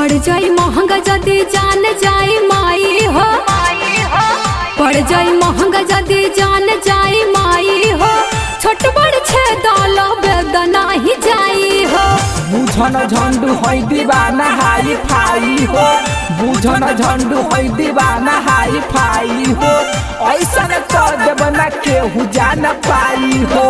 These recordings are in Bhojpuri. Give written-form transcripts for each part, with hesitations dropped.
पड़ जाई महंगा जदी जान जाई माई हो। पड़ जाई महंगा जदी जान जाई माई हो। छोट बड़ छे दाल बेदना ही जाई हो। बुझन झंडू है दीवाना हाई फाई हो। बुझन झंडू है दीवाना हाई फाई हो। ऐसा कर देब ना केहू जान पाई हो।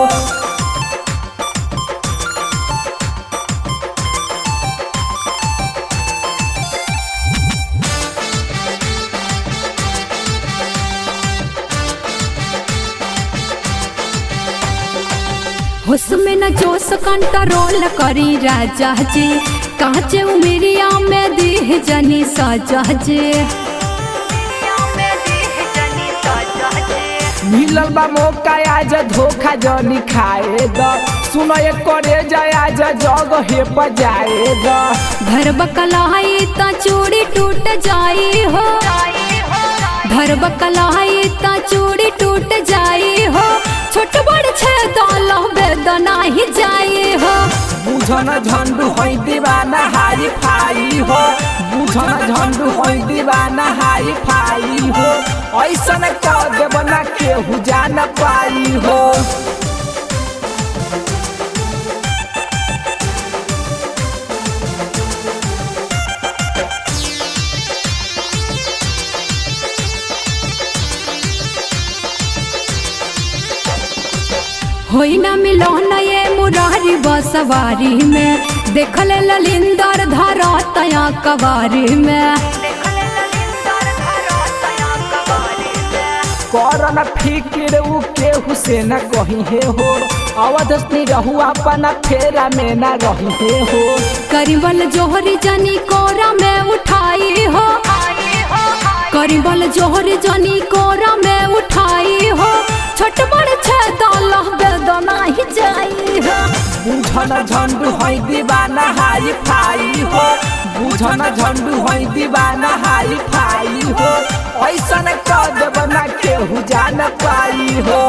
होश में न जोश कंट्रोल करी राजा जी। काचे उमरिया में देह जनी साजा जी। मिलल बा मौका आज धोखा जनी खाए द। सुन करे जाय आज जग हे बजाए द। धर बकलाई त चूड़ी टूट जाई हो। धर बकलाई त चूड़ी टूट जाई हो। छोट बड़ छे दाल बेदना ही जाई हो। बुझन झंडू है दीवाना हाई फाई हो। बुझन झंडू है दीवाना हाई फाई हो। ऐसा कर देब ना केहू जान पाई हो। होई ना मिलो ये मुरारी बसवारी में। देखल ललिंदर धरा तया कवारी में। करन फिक्र उ केहू से न कही हे हो। अवध रहू अपना फेरा में न रही हे हो। करीबल जोहरी जनी कोरा में उठाई हो। करीबल जोहरी जनी कोरा में उठाई हो। छोट बड़ छे दाल बेदना ही जाई हो। बुझन झंडू है दीवाना हाई फाई हो। बुझन झंडू है दीवाना हाई फाई हो। ऐसा कर देब ना केहू जान पाई हो।